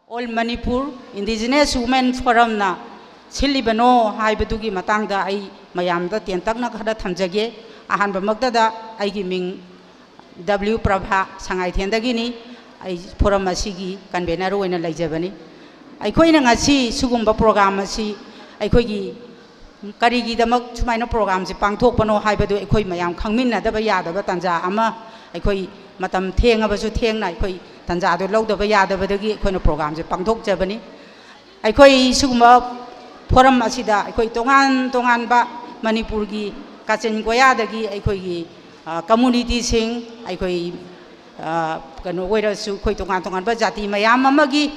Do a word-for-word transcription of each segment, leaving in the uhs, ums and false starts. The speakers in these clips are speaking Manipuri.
All Manipur Indigenous Women Forumꯅ ꯁꯤꯜꯂꯤꯕꯅꯣ ꯍꯥꯏꯕꯗꯨꯒꯤ ꯃꯇꯥꯡꯗ ꯑꯩ ꯃꯌꯥꯝꯗ ꯇꯦꯟꯇꯛꯅ ꯈꯔ ꯊꯝꯖꯒꯦ꯫ ꯑꯍꯥꯟꯕꯃꯛꯇꯗ ꯑꯩꯒꯤ ꯃꯤꯡ ꯗꯕ꯭ꯂꯤꯎ ꯄ꯭ꯔꯚꯥ, ꯁꯉꯥꯏꯊꯦꯟꯗꯒꯤꯅꯤ꯫ ꯑꯩ ꯐꯣꯔꯝ ꯑꯁꯤꯒꯤ ꯀꯟꯚꯦꯅꯔ ꯑꯣꯏꯅ ꯂꯩꯖꯕꯅꯤ꯫ ꯑꯩꯈꯣꯏꯅ ꯉꯁꯤ ꯁꯤꯒꯨꯝꯕ ꯄ꯭ꯔꯣꯒ꯭ꯔꯥꯝ ꯑꯁꯤ ꯑꯩꯈꯣꯏꯒꯤ ꯀꯔꯤꯒꯤꯗꯃꯛ ꯁꯨꯃꯥꯏꯅ ꯄ꯭ꯔꯣꯒ꯭ꯔꯥꯝꯁꯦ ꯄꯥꯡꯊꯣꯛꯄꯅꯣ ꯍꯥꯏꯕꯗꯨ ꯑꯩꯈꯣꯏ ꯃꯌꯥꯝ ꯈꯪꯃꯤꯟꯅꯗꯕ ꯌꯥꯗꯕ ꯇꯥꯟꯖꯥ ꯑꯃ, ꯑꯩꯈꯣꯏ ꯃꯇꯝ ꯊꯦꯡꯉꯕꯁꯨ ꯊꯦꯡꯅ ꯑꯩꯈꯣꯏ ꯇꯥꯟꯖꯥꯗꯨ ꯂꯧꯗꯕ ꯌꯥꯗꯕꯗꯒꯤ ꯑꯩꯈꯣꯏꯅ ꯄ꯭ꯔꯣꯒ꯭ꯔꯥꯝꯁꯦ ꯄꯥꯡꯊꯣꯛꯆꯕꯅꯤ꯫ ꯑꯩꯈꯣꯏ ꯁꯤꯒꯨꯝꯕ ꯐꯣꯔꯝ ꯑꯁꯤꯗ ꯑꯩꯈꯣꯏ ꯇꯣꯉꯥꯟ ꯇꯣꯉꯥꯟꯕ ꯃꯅꯤꯄꯨꯔꯒꯤ ꯀꯥꯆꯤꯟ ꯀꯣꯌꯥꯗꯒꯤ ꯑꯩꯈꯣꯏꯒꯤ, ꯑ, ꯀꯝꯃꯨꯅꯤꯇꯤꯁꯤꯡ, ꯑꯩꯈꯣꯏ, ꯑ, ꯀꯩꯅꯣ ꯑꯣꯏꯔꯁꯨ, ꯑꯩꯈꯣꯏ ꯇꯣꯉꯥꯟ ꯇꯣꯉꯥꯟꯕ ꯖꯥꯇꯤ ꯃꯌꯥꯝ ꯑꯃꯒꯤ,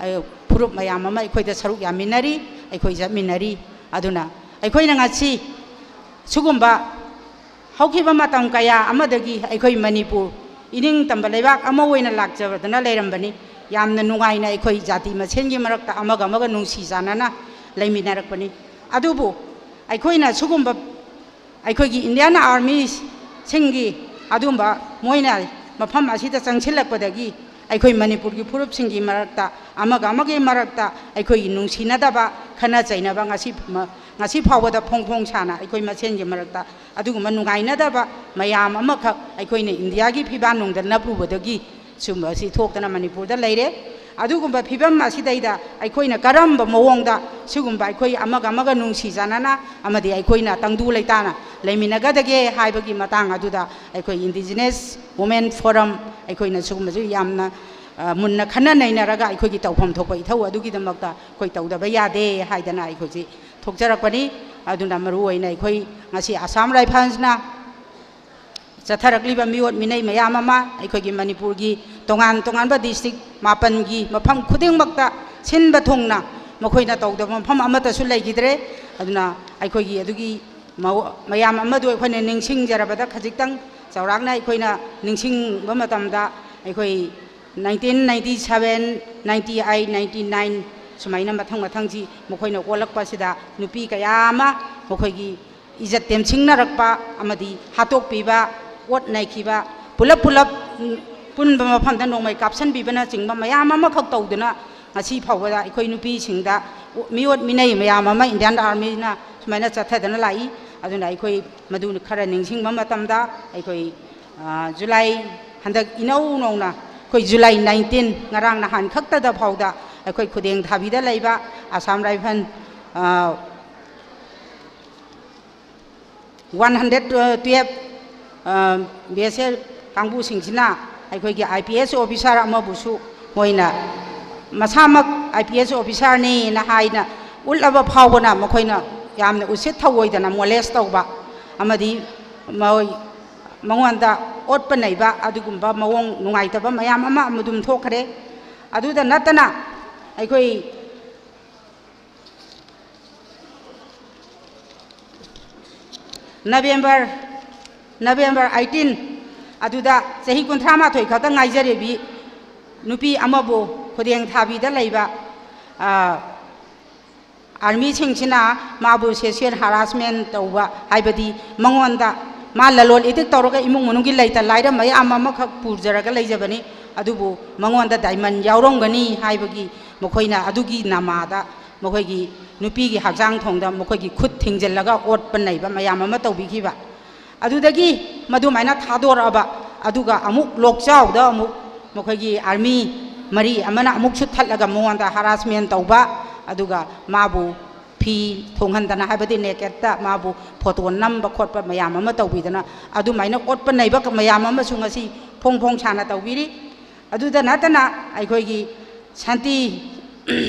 ꯑ, ꯐꯨꯔꯨꯞ ꯃꯌꯥꯝ ꯑꯃ ꯑꯩꯈꯣꯏꯗ ꯁꯔꯨꯛ ꯌꯥꯃꯤꯟꯅꯔꯤ, ꯑꯩꯈꯣꯏ ꯆꯠꯃꯤꯟꯅꯔꯤ꯫ ꯑꯗꯨꯅ ꯑꯩꯈꯣꯏꯅ ꯉꯁꯤ ꯁꯤꯒꯨꯝꯕ ꯍꯧꯈꯤꯕ ꯃꯇꯝ ꯀꯌꯥ ꯑꯃꯗꯒꯤ ꯑꯩꯈꯣꯏ ꯃꯅꯤꯄꯨꯔ ꯏꯅꯤꯡ ꯇꯝꯕ ꯂꯩꯕꯥꯛ ꯑꯃ ꯑꯣꯏꯅ ꯂꯥꯛꯆꯕꯗꯅ ꯂꯩꯔꯝꯕꯅꯤ꯫ ꯌꯥꯝꯅ ꯅꯨꯡꯉꯥꯏꯅ ꯑꯩꯈꯣꯏ ꯖꯥꯇꯤ ꯃꯁꯦꯟꯒꯤ ꯃꯔꯛꯇ ꯑꯃꯒ ꯑꯃꯒ ꯅꯨꯡꯁꯤ ꯆꯥꯟꯅꯅ ꯂꯩꯃꯤꯟꯅꯔꯛꯄꯅꯤ꯫ ꯑꯗꯨꯕꯨ ꯑꯩꯈꯣꯏꯅ ꯁꯤꯒꯨꯝꯕ ꯑꯩꯈꯣꯏꯒꯤ ꯏꯟꯗꯤꯌꯥꯟ ꯑꯥꯔꯃꯤꯁꯤꯡꯒꯤ ꯑꯗꯨꯝꯕ ꯃꯣꯏꯅ ꯃꯐꯝ ꯑꯁꯤꯗ ꯆꯪꯁꯤꯜꯂꯛꯄꯗꯒꯤ ꯑꯩꯈꯣꯏ ꯃꯅꯤꯄꯨꯔꯒꯤ ꯐꯨꯔꯨꯞꯁꯤꯡꯒꯤ ꯃꯔꯛꯇ, ꯑꯃꯒ ꯑꯃꯒꯤ ꯃꯔꯛꯇ ꯑꯩꯈꯣꯏꯒꯤ ꯅꯨꯡꯁꯤꯅꯗꯕ, ꯈꯠꯅ ꯆꯩꯅꯕ ꯉꯁꯤ, ꯉꯁꯤ ꯐꯥꯎꯕꯗ ꯐꯣꯡ ꯐꯣꯡ ꯁꯥꯅ ꯑꯩꯈꯣꯏ ꯃꯁꯦꯟꯒꯤ ꯃꯔꯛꯇ ꯑꯗꯨꯒꯨꯝꯕ ꯅꯨꯡꯉꯥꯏꯅꯗꯕ ꯃꯌꯥꯝ ꯑꯃꯈꯛ ꯑꯩꯈꯣꯏꯅ ꯏꯟꯗꯤꯌꯥꯒꯤ ꯐꯤꯕꯥꯟ ꯅꯨꯡꯗ ꯅꯞꯂꯨꯕꯗꯒꯤ ꯁꯨꯝꯕ ꯑꯁꯤ ꯊꯣꯛꯇꯅ ꯃꯅꯤꯄꯨꯔꯗ ꯂꯩꯔꯦ꯫ ꯑꯗꯨꯒꯨꯝꯕ ꯐꯤꯕꯝ ꯑꯁꯤꯗꯩꯗ ꯑꯩꯈꯣꯏꯅ ꯀꯔꯝꯕ ꯃꯑꯣꯡꯗ ꯁꯤꯒꯨꯝꯕ ꯑꯩꯈꯣꯏ ꯑꯃꯒ ꯑꯃꯒ ꯅꯨꯡꯁꯤ ꯆꯥꯟꯅꯅ ꯑꯃꯗꯤ ꯑꯩꯈꯣꯏꯅ ꯇꯪꯗꯨ ꯂꯩꯇꯥꯅ ꯂꯩꯃꯤꯟꯅꯒꯗꯒꯦ ꯍꯥꯏꯕꯒꯤ ꯃꯇꯥꯡ ꯑꯗꯨꯗ ꯑꯩꯈꯣꯏ Indigenous Women Forum ꯑꯩꯈꯣꯏꯅ ꯁꯤꯒꯨꯝꯕꯁꯨ ꯌꯥꯝꯅ, ꯑ, ꯃꯨꯟꯅ ꯈꯟꯅ ꯅꯩꯅꯔꯒ ꯑꯩꯈꯣꯏꯒꯤ ꯇꯧꯐꯝ ꯊꯣꯛꯄ ꯏꯊꯧ ꯑꯗꯨꯒꯤꯗꯃꯛꯇ ꯑꯩꯈꯣꯏ ꯇꯧꯗꯕ ꯌꯥꯗꯦ ꯍꯥꯏꯗꯅ ꯑꯩꯈꯣꯏꯁꯤ ꯊꯣꯛꯆꯔꯛꯄꯅꯤ꯫ ꯑꯗꯨꯅ ꯃꯔꯨꯑꯣꯏꯅ ꯑꯩꯈꯣꯏ ꯉꯁꯤ ꯑꯁꯥꯝ ꯔꯥꯏꯐꯜꯁꯅ ꯆꯠꯊꯔꯛꯂꯤꯕ ꯃꯤꯑꯣꯠ ꯃꯤꯅꯩ ꯃꯌꯥꯝ ꯑꯃ ꯑꯩꯈꯣꯏꯒꯤ ꯃꯅꯤꯄꯨꯔꯒꯤ ꯇꯣꯉꯥꯟ ꯇꯣꯉꯥꯟꯕ ꯗꯤꯁꯇ꯭ꯔꯤꯛ ꯃꯥꯄꯟꯒꯤ ꯃꯐꯝ ꯈꯨꯗꯤꯡꯃꯛꯇ ꯁꯤꯟꯕ ꯊꯨꯡꯅ ꯃꯈꯣꯏꯅ ꯇꯧꯗꯕ ꯃꯐꯝ ꯑꯃꯠꯇꯁꯨ ꯂꯩꯈꯤꯗ꯭ꯔꯦ꯫ ꯑꯗꯨꯅ ꯑꯩꯈꯣꯏꯒꯤ ꯑꯗꯨꯒꯤ ꯃꯑꯣ-, ꯃꯌꯥꯝ ꯑꯃꯗꯨ ꯑꯩꯈꯣꯏꯅ ꯅꯤꯡꯁꯤꯡꯖꯔꯕꯗ ꯈꯖꯤꯛꯇꯪ ꯆꯥꯎꯔꯥꯛꯅ ꯑꯩꯈꯣꯏꯅ ꯅꯤꯡꯁꯤꯡꯕ ꯃꯇꯝꯗ ꯑꯩꯈꯣꯏ nineteen ninety seven, ninety eight, ninety nine ꯁꯨꯃꯥꯏꯅ ꯃꯊꯪ ꯃꯊꯪꯁꯤ ꯃꯈꯣꯏꯅ ꯑꯣꯜꯂꯛꯄꯁꯤꯗ ꯅꯨꯄꯤ ꯀꯌꯥ ꯑꯃ ꯃꯈꯣꯏꯒꯤ ꯏꯖꯠ ꯇꯦꯝꯁꯤꯡꯅꯔꯛꯄ ꯑꯃꯗꯤ ꯍꯥꯠꯇꯣꯛꯄꯤꯕ, ꯑꯣꯠ ꯅꯩꯈꯤꯕ, ꯄꯨꯂꯞ ꯄꯨꯂꯞ, ꯎꯝ, ꯄꯨꯟꯕ ꯃꯐꯝꯗ ꯅꯣꯡꯃꯩ ꯀꯥꯞꯁꯤꯟꯕꯤꯕꯅꯆꯤꯡꯕ ꯃꯌꯥꯝ ꯑꯃꯈꯛ ꯇꯧꯗꯨꯅ ꯉꯁꯤ ꯐꯥꯎꯕꯗ ꯑꯩꯈꯣꯏ ꯅꯨꯄꯤꯁꯤꯡꯗ ꯃꯤꯑꯣꯠ ꯃꯤꯅꯩ ꯃꯌꯥꯝ ꯑꯃ ꯏꯟꯗꯤꯌꯥꯟ ꯑꯥꯔꯃꯤꯅ ꯁꯨꯃꯥꯏꯅ ꯆꯠꯊꯗꯅ ꯂꯥꯛꯏ꯫ ꯑꯗꯨꯅ ꯑꯩꯈꯣꯏ ꯃꯗꯨ ꯈꯔ ꯅꯤꯡꯁꯤꯡꯕ ꯃꯇꯝꯗ ꯑꯩꯈꯣꯏ, ꯑ, ꯖꯨꯂꯥꯏ, ꯍꯟꯗꯛ ꯏꯅꯧ ꯅꯧꯅ ꯑꯩꯈꯣꯏ ꯖꯨꯂꯥꯏ nineteen, ꯉꯔꯥꯡ ꯅꯍꯥꯟ ꯈꯛꯇꯗ ꯐꯥꯎꯗ ꯑꯩꯈꯣꯏ ꯈꯨꯗꯦꯡ ꯊꯥꯕꯤꯗ ꯂꯩꯕ ꯑꯁꯥꯝ ꯔꯥꯏꯐꯜ, ꯑ, one hundred twelve, ꯑ, B S F ꯀꯥꯡꯕꯨꯁꯤꯡꯁꯤꯅ ꯑꯩꯈꯣꯏꯒꯤ I P S officer ꯑꯃꯕꯨꯁꯨ ꯃꯣꯏꯅ ꯃꯁꯥꯃꯛ I P S officerꯅꯦꯅ ꯍꯥꯏꯅ ꯎꯠꯂꯕ ꯐꯥꯎꯕꯅ ꯃꯈꯣꯏꯅ ꯌꯥꯝꯅ ꯎꯁꯤꯠ ꯊꯧꯑꯣꯏꯗꯅ molest ꯇꯧꯕ ꯑꯃꯗꯤ ꯃꯣꯏ, ꯃꯉꯣꯟꯗ ꯑꯣꯠꯄ ꯅꯩꯕ ꯑꯗꯨꯒꯨꯝꯕ ꯃꯑꯣꯡ ꯅꯨꯡꯉꯥꯏꯇꯕ ꯃꯌꯥꯝ ꯑꯃ ꯑꯗꯨꯝ ꯊꯣꯛꯈ꯭ꯔꯦ꯫ ꯑꯗꯨꯗ ꯅꯠꯇꯅ ꯑꯩꯈꯣꯏ November, November eighteen, ꯑꯗꯨꯗ ꯆꯍꯤ ꯀꯨꯟꯊ꯭ꯔꯥ ꯃꯥꯊꯣꯏ ꯈꯛꯇ ꯉꯥꯏꯖꯔꯤꯕꯤ ꯅꯨꯄꯤ ꯑꯃꯕꯨ ꯈꯨꯗꯦꯡ ꯊꯥꯕꯤꯗ ꯂꯩꯕ, ꯑ, ꯑꯥꯔꯃꯤꯁꯤꯡꯁꯤꯅ ꯃꯥꯕꯨ sexual harassment ꯇꯧꯕ, ꯍꯥꯏꯕꯗꯤ ꯃꯉꯣꯟꯗ ꯃꯥ ꯂꯂꯣꯟ ꯏꯇꯤꯛ ꯇꯧꯔꯒ ꯏꯃꯨꯡ ꯃꯅꯨꯡꯒꯤ ꯂꯩꯇ ꯂꯥꯏꯔ ꯃꯌꯥꯝ ꯑꯃꯈꯛ ꯄꯨꯖꯔꯒ ꯂꯩꯖꯕꯅꯤ, ꯑꯗꯨꯕꯨ ꯃꯉꯣꯟꯗ diamond ꯌꯥꯎꯔꯝꯒꯅꯤ ꯍꯥꯏꯕꯒꯤ ꯃꯈꯣꯏꯅ ꯑꯗꯨꯒꯤ ꯅꯃꯥꯗ ꯃꯈꯣꯏꯒꯤ ꯅꯨꯄꯤꯒꯤ ꯍꯛꯆꯥꯡ ꯊꯣꯡꯗ ꯃꯈꯣꯏꯒꯤ ꯈꯨꯠ ꯊꯤꯡꯖꯤꯜꯂꯒ ꯑꯣꯠꯄ ꯅꯩꯕ ꯃꯌꯥꯝ ꯑꯃ ꯇꯧꯕꯤꯈꯤꯕ꯫ ꯑꯗꯨꯗꯒꯤ ꯃꯗꯨꯃꯥꯏꯅ ꯊꯥꯗꯣꯔꯛꯑꯕ, ꯑꯗꯨꯒ ꯑꯃꯨꯛ ꯂꯣꯛꯆꯥꯎꯗ ꯑꯃꯨꯛ ꯃꯈꯣꯏꯒꯤ ꯑꯥꯔꯃꯤ ꯃꯔꯤ ꯑꯃꯅ ꯑꯃꯨꯛꯁꯨ ꯊꯠꯂꯒ ꯃꯉꯣꯟꯗ harassment ꯇꯧꯕ, ꯑꯗꯨꯒ ꯃꯥꯕꯨ ꯐꯤ ꯊꯣꯡꯍꯟꯗꯅ, ꯍꯥꯏꯕꯗꯤ nakedꯇ ꯃꯥꯕꯨ photo ꯅꯝꯕ ꯈꯣꯠꯄ ꯃꯌꯥꯝ ꯑꯃ ꯇꯧꯕꯤꯗꯅ, ꯑꯗꯨꯃꯥꯏꯅ ꯑꯣꯠꯄ ꯅꯩꯕ ꯃꯌꯥꯝ ꯑꯃꯁꯨ ꯉꯁꯤ ꯐꯣꯡ ꯐꯣꯡ ꯁꯥꯅ ꯇꯧꯕꯤꯔꯤ꯫ ꯑꯗꯨꯗ ꯅꯠꯇꯅ ꯑꯩꯈꯣꯏꯒꯤ ꯁꯥꯟꯇꯤ,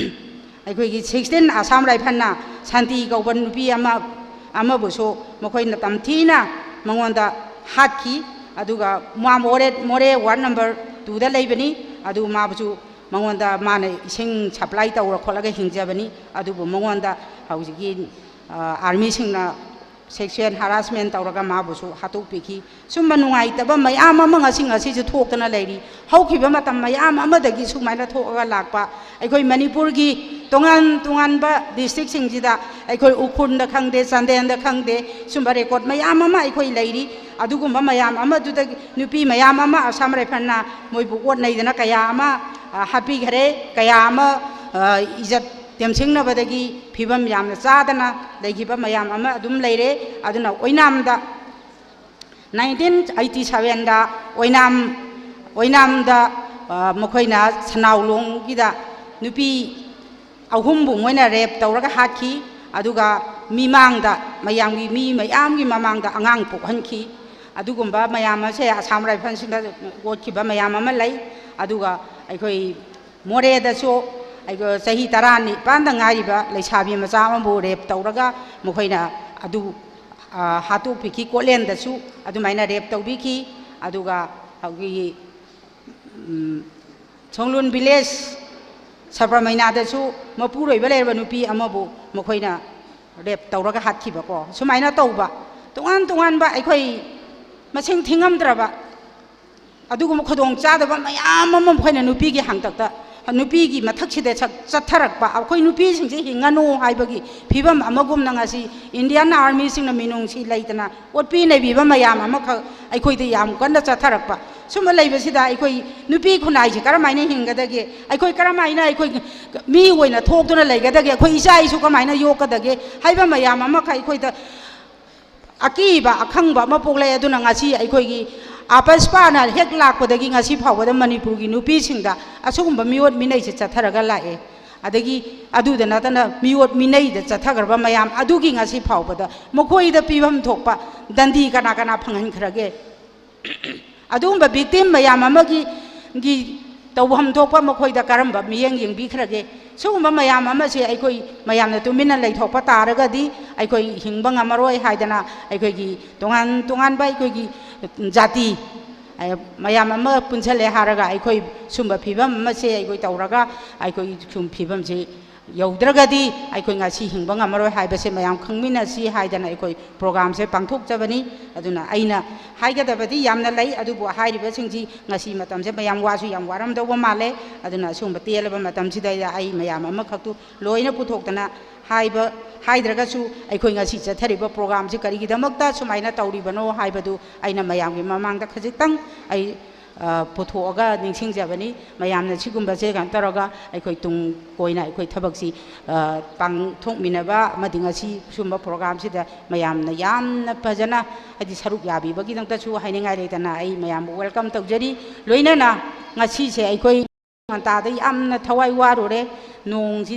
ꯑꯩꯈꯣꯏꯒꯤ sixteen Assam Riflesꯅ ꯁꯥꯟꯇꯤ ꯀꯧꯕ ꯅꯨꯄꯤ ꯑꯃ, ꯑꯃꯕꯨꯁꯨ ꯃꯈꯣꯏꯅ ꯇꯝꯊꯤꯅ ꯃꯉꯣꯟꯗ ꯍꯥꯠꯈꯤ꯫ ꯑꯗꯨꯒ ꯃꯥ ꯃꯣꯔꯦ, ꯃꯣꯔꯦ ward number twoꯗ ꯂꯩꯕꯅꯤ꯫ ꯑꯗꯨ ꯃꯥꯕꯨꯁꯨ ꯃꯉꯣꯟꯗ ꯃꯥꯅ ꯏꯁꯤꯡ supply ꯇꯧꯔ ꯈꯣꯠꯂꯒ ꯍꯤꯡꯖꯕꯅꯤ꯫ ꯑꯗꯨꯕꯨ ꯃꯉꯣꯟꯗ ꯍꯧꯖꯤꯛꯀꯤ, ꯑ, ꯑꯥꯔꯃꯤꯁꯤꯡꯅ sexual harassment ꯇꯧꯔꯒ ꯃꯥꯕꯨꯁꯨ ꯍꯥꯠꯇꯣꯛꯄꯤꯈꯤ꯫ ꯁꯨꯝꯕ ꯅꯨꯡꯉꯥꯏꯇꯕ ꯃꯌꯥꯝ ꯑꯃ ꯉꯁꯤ, ꯉꯁꯤꯁꯨ ꯊꯣꯛꯇꯅ ꯂꯩꯔꯤ꯫ ꯍꯧꯈꯤꯕ ꯃꯇꯝ ꯃꯌꯥꯝ ꯑꯃꯗꯒꯤ ꯁꯨꯃꯥꯏꯅ ꯊꯣꯛꯑꯒ ꯂꯥꯛꯄ ꯑꯩꯈꯣꯏ ꯃꯅꯤꯄꯨꯔꯒꯤ ꯇꯣꯉꯥꯟ ꯇꯣꯉꯥꯟꯕ districtꯁꯤꯡꯁꯤꯗ, ꯑꯩꯈꯣꯏ ꯎꯈ꯭ꯔꯨꯜꯗ ꯈꯪꯗꯦ, ꯆꯥꯟꯗꯦꯜꯗ ꯈꯪꯗꯦ, ꯁꯨꯝꯕ record ꯃꯌꯥꯝ ꯑꯃ ꯑꯩꯈꯣꯏ ꯂꯩꯔꯤ꯫ ꯑꯗꯨꯒꯨꯝꯕ ꯃꯌꯥꯝ ꯑꯃꯗꯨꯗꯒꯤ ꯅꯨꯄꯤ ꯃꯌꯥꯝ ꯑꯃ Assam Riflesꯅ ꯃꯣꯏꯕꯨ ꯑꯣꯠꯅꯩꯗꯅ ꯀꯌꯥ ꯑꯃ ꯑ, ꯍꯥꯠꯄꯤꯈꯔꯦ꯫ ꯀꯌꯥ ꯑꯃ, ꯑ, ꯏꯖꯠ ꯇꯦꯝꯁꯤꯡꯅꯕꯗꯒꯤ ꯐꯤꯕꯝ ꯌꯥꯝꯅ ꯆꯥꯗꯅ ꯂꯩꯈꯤꯕ ꯃꯌꯥꯝ ꯑꯃ ꯑꯗꯨꯝ ꯂꯩꯔꯦ꯫ ꯑꯗꯨꯅ ꯑꯣꯏꯅꯥꯝꯗ nineteen eighty sevenꯗ ꯑꯣꯏꯅꯥꯝ, ꯑꯣꯏꯅꯥꯝꯗ, ꯑ, ꯃꯈꯣꯏꯅ ꯁꯅꯥꯎꯂꯣꯡꯒꯤꯗ ꯅꯨꯄꯤ ꯑꯍꯨꯝꯕꯨ ꯃꯣꯏꯅ rape ꯇꯧꯔꯒ ꯍꯥꯠꯈꯤ꯫ ꯑꯗꯨꯒ ꯃꯤꯃꯥꯡꯗ, ꯃꯌꯥꯝꯒꯤ, ꯃꯤ ꯃꯌꯥꯝꯒꯤ ꯃꯃꯥꯡꯗ ꯑꯉꯥꯡ ꯄꯣꯛꯍꯟꯈꯤ꯫ ꯑꯗꯨꯒꯨꯝꯕ ꯃꯌꯥꯝ ꯑꯁꯦ Assam Riflesꯁꯤꯡꯗ ꯑꯣꯠꯈꯤꯕ ꯃꯌꯥꯝ ꯑꯃ ꯂꯩ꯫ ꯑꯗꯨꯒ ꯑꯩꯈꯣꯏ ꯃꯣꯔꯦꯗꯁꯨ ꯑꯩꯈꯣꯏ ꯆꯍꯤ ꯇꯔꯥꯅꯤꯄꯥꯟꯗ ꯉꯥꯏꯔꯤꯕ ꯂꯩꯁꯥꯕꯤ ꯃꯆꯥ ꯑꯃꯕꯨ rape ꯇꯧꯔꯒ ꯃꯈꯣꯏꯅ ꯑꯗꯨ, ꯑ, ꯍꯥꯠꯇꯣꯛꯄꯤꯈꯤ꯫ ꯀꯣꯠꯂꯦꯟꯗꯁꯨ ꯑꯗꯨꯃꯥꯏꯅ rape ꯇꯧꯕꯤꯈꯤ꯫ ꯑꯗꯨꯒ ꯑꯩꯈꯣꯏꯒꯤ, ꯎꯝ, ꯁꯣꯡꯂꯨꯟ village ꯁꯕꯔꯃꯩꯅꯥꯗꯁꯨ ꯃꯄꯨꯔꯣꯏꯕ ꯂꯩꯔꯕ ꯅꯨꯄꯤ ꯑꯃꯕꯨ ꯃꯈꯣꯏꯅ rape ꯇꯧꯔꯒ ꯍꯥꯠꯈꯤꯕꯀꯣ꯫ ꯁꯨꯃꯥꯏꯅ ꯇꯧꯕ ꯇꯣꯉꯥꯟ ꯇꯣꯉꯥꯟꯕ ꯑꯩꯈꯣꯏ ꯃꯁꯤꯡ ꯊꯤꯉꯝꯗ꯭ꯔꯕ ꯑꯗꯨꯒꯨꯝꯕ ꯈꯨꯗꯣꯡ ꯆꯥꯗꯕ ꯃꯌꯥꯝ ꯑꯃ ꯃꯈꯣꯏꯅ ꯅꯨꯄꯤꯒꯤ ꯍꯥꯡꯇꯛꯇ, ꯅꯨꯄꯤꯒꯤ ꯃꯊꯛꯁꯤꯗ ꯆꯠ-, ꯆꯠꯊꯔꯛꯄ, ꯑꯩꯈꯣꯏ ꯅꯨꯄꯤꯁꯤꯡꯁꯦ ꯍꯤꯡꯉꯅꯨ ꯍꯥꯏꯕꯒꯤ ꯐꯤꯕꯝ ꯑꯃꯒꯨꯝꯅ ꯉꯁꯤ Indian Armyꯁꯤꯡꯅ ꯃꯤꯅꯨꯡꯁꯤ ꯂꯩꯇꯅ ꯑꯣꯠꯄꯤ ꯅꯩꯕꯤꯕ ꯃꯌꯥꯝ ꯑꯃꯈꯛ ꯑꯩꯈꯣꯏꯗ ꯌꯥꯝ ꯀꯟꯅ ꯆꯠꯊꯔꯛꯄ꯫ ꯁꯨꯝꯕ ꯂꯩꯕꯁꯤꯗ ꯑꯩꯈꯣꯏ ꯅꯨꯄꯤ ꯈꯨꯟꯅꯥꯏꯁꯦ ꯀꯔꯝꯍꯥꯏꯅ ꯍꯤꯡꯒꯗꯒꯦ? ꯑꯩꯈꯣꯏ ꯀꯔꯝꯍꯥꯏꯅ ꯑꯩꯈꯣꯏ ꯃꯤ ꯑꯣꯏꯅ ꯊꯣꯛꯇꯨꯅ ꯂꯩꯒꯗꯒꯦ? ꯑꯩꯈꯣꯏ ꯏꯆꯥ ꯏꯁꯨ ꯀꯃꯥꯏꯅ ꯌꯣꯛꯀꯗꯒꯦ ꯍꯥꯏꯕ ꯃꯌꯥꯝ ꯑꯃꯈꯛ ꯑꯩꯈꯣꯏꯗ ꯑꯀꯤꯕ, ꯑꯈꯪꯕ ꯑꯃ ꯄꯣꯛꯂꯛꯑꯦ꯫ ꯑꯗꯨꯅ ꯉꯁꯤ ꯑꯩꯈꯣꯏꯒꯤ AFSPAꯅ ꯍꯦꯛ ꯂꯥꯛꯄꯗꯒꯤ ꯉꯁꯤ ꯐꯥꯎꯕꯗ ꯃꯅꯤꯄꯨꯔꯒꯤ ꯅꯨꯄꯤꯁꯤꯡꯗ ꯑꯁꯤꯒꯨꯝꯕ ꯃꯤꯑꯣꯠ ꯃꯤꯅꯩꯁꯦ ꯆꯠꯊꯔꯒ ꯂꯥꯛꯑꯦ꯫ ꯑꯗꯒꯤ ꯑꯗꯨꯗ ꯅꯠꯇꯅ ꯃꯤꯑꯣꯠ ꯃꯤꯅꯩꯗ ꯆꯠꯊꯈ꯭ꯔꯕ ꯃꯌꯥꯝ ꯑꯗꯨꯒꯤ ꯉꯁꯤ ꯐꯥꯎꯕꯗ ꯃꯈꯣꯏꯗ ꯄꯤꯐꯝ ꯊꯣꯛꯄ ꯗꯟꯗꯤ ꯀꯅꯥ ꯀꯅꯥ ꯐꯪꯍꯟꯈ꯭ꯔꯒꯦ? ꯑꯗꯨꯒꯨꯝꯕ victim ꯃꯌꯥꯝ ꯑꯃꯒꯤ, ꯒꯤ ꯇꯧꯐꯝ ꯊꯣꯛꯄ ꯃꯈꯣꯏꯗ ꯀꯔꯝꯕ ꯃꯤꯠꯌꯦꯡ ꯌꯦꯡꯕꯤꯈ꯭ꯔꯒꯦ? ꯁꯤꯒꯨꯝꯕ ꯃꯌꯥꯝ ꯑꯃꯁꯦ ꯑꯩꯈꯣꯏ ꯃꯌꯥꯝꯅ ꯇꯨꯃꯤꯟꯅ ꯂꯩꯊꯣꯛꯄ ꯇꯥꯔꯒꯗꯤ ꯑꯩꯈꯣꯏ ꯍꯤꯡꯕ ꯉꯝꯃꯔꯣꯏ ꯍꯥꯏꯗꯅ ꯑꯩꯈꯣꯏꯒꯤ ꯇꯣꯉꯥꯟ ꯇꯣꯉꯥꯟꯕ ꯑꯩꯈꯣꯏꯒꯤ ꯖꯥꯇꯤ, ꯑ, ꯃꯌꯥꯝ ꯑꯃ ꯄꯨꯟꯁꯤꯜꯂꯦ ꯍꯥꯏꯔꯒ ꯑꯩꯈꯣꯏ ꯁꯨꯝꯕ ꯐꯤꯕꯝ ꯑꯃꯁꯦ ꯑꯩꯈꯣꯏ ꯇꯧꯔꯒ ꯑꯩꯈꯣꯏ ꯁꯨꯝ ꯐꯤꯕꯝꯁꯤ ꯌꯧꯗ꯭ꯔꯒꯗꯤ ꯑꯩꯈꯣꯏ ꯉꯁꯤ ꯍꯤꯡꯕ ꯉꯝꯃꯔꯣꯏ ꯍꯥꯏꯕꯁꯦ ꯃꯌꯥꯝ ꯈꯪꯃꯤꯟꯅꯁꯤ ꯍꯥꯏꯗꯅ ꯑꯩꯈꯣꯏ programꯁꯦ ꯄꯥꯡꯊꯣꯛꯆꯕꯅꯤ꯫ ꯑꯗꯨꯅ ꯑꯩꯅ ꯍꯥꯏꯒꯗꯕꯗꯤ ꯌꯥꯝꯅ ꯂꯩ, ꯑꯗꯨꯕꯨ ꯍꯥꯏꯔꯤꯕꯁꯤꯡꯁꯤ ꯉꯁꯤ ꯃꯇꯝꯁꯦ ꯃꯌꯥꯝ ꯋꯥꯁꯨ ꯌꯥꯝ ꯋꯥꯔꯝꯗꯧꯕ ꯃꯥꯜꯂꯦ꯫ ꯑꯗꯨꯅ ꯑꯁꯤꯒꯨꯝꯕ ꯇꯦꯜꯂꯕ ꯃꯇꯝꯁꯤꯗ ꯑꯩ ꯃꯌꯥꯝ ꯑꯃꯈꯛꯇꯨ ꯂꯣꯏꯅ ꯄꯨꯊꯣꯛꯇꯅ ꯍꯥꯏꯕ, ꯍꯥꯏꯗ꯭ꯔꯒꯁꯨ ꯑꯩꯈꯣꯏ ꯉꯁꯤ ꯆꯠꯊꯔꯤꯕ programꯁꯤ ꯀꯔꯤꯒꯤꯗꯃꯛꯇ ꯁꯨꯃꯥꯏꯅ ꯇꯧꯔꯤꯕꯅꯣ ꯍꯥꯏꯕꯗꯨ ꯑꯩꯅ ꯃꯌꯥꯝꯒꯤ ꯃꯃꯥꯡꯗ ꯈꯖꯤꯛꯇꯪ ꯑꯩ ꯑ, ꯄꯨꯊꯣꯛꯑꯒ ꯅꯤꯡꯁꯤꯡꯖꯕꯅꯤ꯫ ꯃꯌꯥꯝꯅ ꯁꯤꯒꯨꯝꯕꯁꯦ ꯀꯩꯅꯣ ꯇꯧꯔꯒ ꯑꯩꯈꯣꯏ ꯇꯨꯡ ꯀꯣꯏꯅ ꯑꯩꯈꯣꯏ ꯊꯕꯛꯁꯤ, ꯑ, ꯄꯥꯡꯊꯣꯛꯃꯤꯟꯅꯕ ꯑꯃꯗꯤ ꯉꯁꯤ ꯁꯤꯒꯨꯝꯕ ꯄ꯭ꯔꯣꯒ꯭ꯔꯥꯝꯁꯤꯗ ꯃꯌꯥꯝꯅ ꯌꯥꯝꯅ ꯐꯖꯅ ꯍꯥꯏꯗꯤ ꯁꯔꯨꯛ ꯌꯥꯕꯤꯕꯒꯤꯗꯃꯛꯇꯁꯨ ꯍꯥꯏꯅꯤꯡꯉꯥꯏ ꯂꯩꯇꯅ ꯑꯩ ꯃꯌꯥꯝꯕꯨ welcome ꯇꯧꯖꯔꯤ꯫ ꯂꯣꯏꯅꯅ ꯉꯁꯤꯁꯦ ꯑꯩꯈꯣꯏ ꯉꯟꯇꯥꯗ ꯌꯥꯝꯅ ꯊꯋꯥꯏ ꯋꯥꯔꯨꯔꯦ꯫ ꯅꯣꯡꯁꯤ